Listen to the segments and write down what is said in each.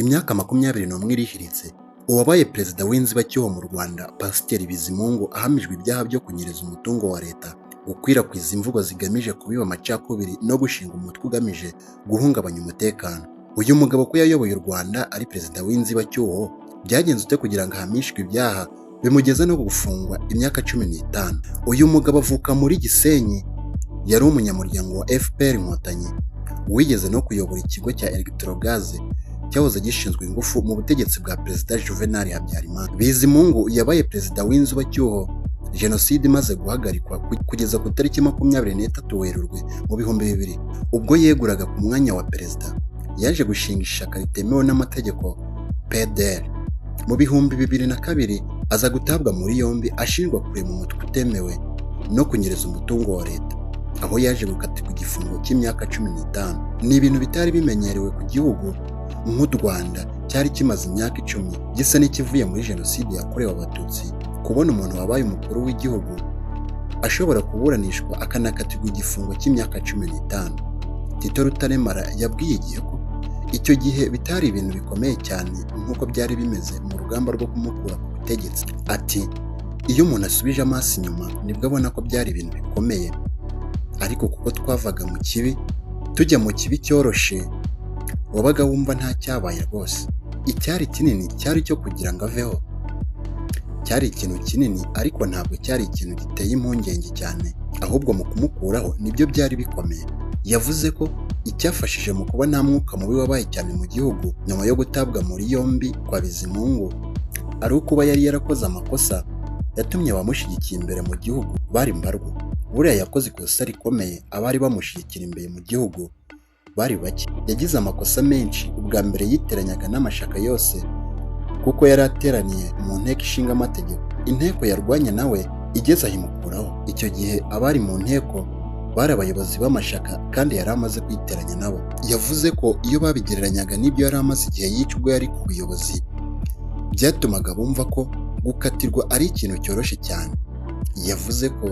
Imyaka 21 irihiritse, uwabaye perezida w'inzibacyuho mu Rwanda, Pasiteri Bizimungu, ahamijwe ibyaha byo kunyereza umutungo wa leta, gukwirakwiza imvugo zigamije kubiba amacakubiri no gushinga umutwe ugamije guhungabanya umutekano. Uyu mugabo ko yayoboye u Rwanda ari perezida w'inzibacyuho, byagenze ute kugira ngo ahamishwe ibyaha bimugeze no gufungwa imyaka 15? Uyu mugabo avuka muri Gisenyi, yari umunyamuryango wa FPR Inkotanyi, wigeze no kuyobora ikigo cya Electrogaz cyahoze gishinzwe ingufu mu butegetsi bwa Perezida Juvenal Habyarimana. Bizimungu yabaye perezida w'inzibacyuho Jenoside imaze guhagarikwa kugeza ku tariki 23 Werurwe mu 2000, ubwo yeguraga ku mwanya wa perezida. Yaje gushinga ishyaka ritemewe n'amategeko PDR. Mu 2002 aza gutabwa muri yombi ashinjwa kurema umutwe utemewe no kunyereza umutungo wa leta, aho yaje gukatirwa igifungo cy'imyaka 15. Ni ibintu bitari bimenyerewe ku gihugu nk'u Rwanda cyari kimaze imyaka 10 gisa n'ikivuye muri Jenoside yakorewe Abatutsi, kubona umuntu wabaye umukuru w'igihugu ashobora kuburanishwa akanakatirwa igifungo cy'imyaka 15. Tito Rutaremara yabwiye Igihe ko icyo gihe bitari ibintu bikomeye cyane nk'uko byari bimeze mu rugamba rwo kumukura ku butegetsi. Ati iyo umuntu asubije amaso inyuma nibwo abona ko byari ibintu bikomeye, ariko kuko twavaga mu kibi tujya mu kibi cyoroshe, wabaga wumva nta cyabaye rwose. Icyari kinini cyari icyo kugira ngo aveho. Cyari ikintu kinini ariko ntabwo cyari ikintu giteye impungenge cyane, ahubwo mu kumukuraho nibyo byari bikomeye. Yavuze ko icyafashije mu kuba nta mwuka mubi wabaye cyane mu gihugu nyuma yo gutabwa muri yombi kwa Bizimungu ari ukuba yari yarakoze amakosa yatumye abamushyigikiye imbere mu gihugu bari mbarwa. Buriya yakoze ikosa rikomeye, abari bamushyigikira imbere mu gihugu bari bake. Yagize amakosa menshi. Ubwa mbere yiteranyaga n'amashyaka yose kuko yari ateraniye mu nteko ishinga amategeko. Inteko yarwanye nawe igeze aho imukuraho. Icyo gihe abari mu nteko bari abayobozi b'amashyaka kandi yari amaze kwiteranya nabo. Yavuze ko iyo babigereranyaga n'ibyo yari amaze igihe yica ubwo yari ku buyobozi, byatumaga bumva ko gukatirwa ari ikintu cyoroshye cyane. Yavuze ko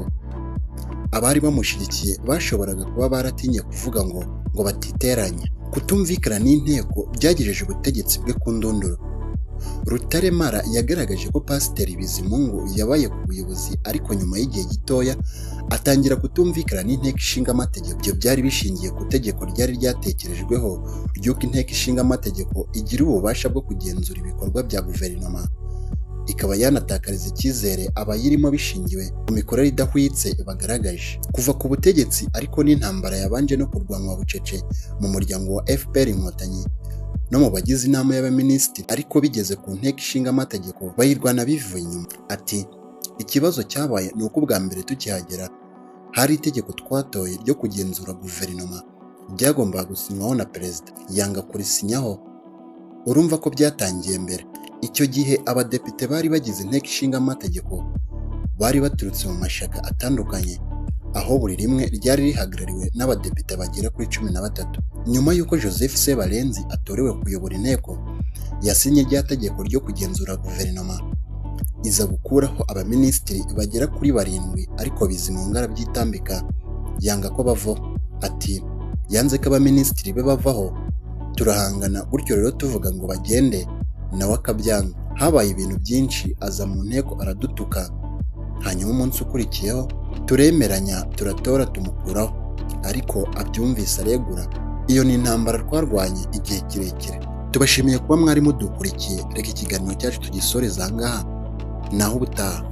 abari bamushyigikiye bashoboraga kuba baratinye kuvuga ngo batiteranya. Kutumvikana n'inteko byagejeje ubutegetsi bwe ku ndunduro. Rutaremara yagaragaje ko Pasiteri Bizimungu yabaye ku buyobozi ariko nyuma y'igihe gitoya atangira kutumvikana n'inteko ishinga amategeko. Ibyo byari bishingiye ku itegeko ryari ryatekerejweho ry'uko inteko ishinga amategeko igira ububasha bwo kugenzura ibikorwa bya guverinoma, ikaba yanatakariza icyizere abayirimo bishingiwe ku mikorere idahwitse bagaragaje. Kuva ku butegetsi ariko n'intambara yabanje no kurwanwa bucece mu muryango wa FPR Inkotanyi no mu bagize inama y'abaminisitiri, ariko bigeze ku nteko ishinga amategeko bayirwana bivuye inyuma. Ati ikibazo cyabaye ni uko ubwa mbere tukihagera hari itegeko twatoye ryo kugenzura guverinoma ryagombaga gusinywaho na perezida, yanga kurisinyaho. Urumva ko byatangiye mbere. Icyo gihe abadepite bari bagize inteko ishinga amategeko bari baturutse mu mashyaka atandukanye, aho buri rimwe ryari rihagarariwe n'abadepite bagera kuri 13. Nyuma y'uko Joseph Sebarenzi atorewe kuyobora inteko, yasinye rya tegeko ryo kugenzura guverinoma, iza gukuraho abaminisitiri bagera kuri 7, ariko Bizimungu arabyitambika yanga ko bavaho. Ati yanze ko abaminisitiri be bavaho, turahangana gutyo rero tuvuga ngo bagende, nawe akabyanga. Habaye ibintu byinshi, aza mu nteko aradutuka, hanyuma umunsi ukurikiyeho turemeranya turatora tumukuraho, ariko abyumvise aregura. Iyo ni intambara twarwanye igihe kirekire. Tubashimiye kuba mwari mudukurikiye. Reka ikiganiro cyacu tugisoreze aha ngaha, naho ubutaha.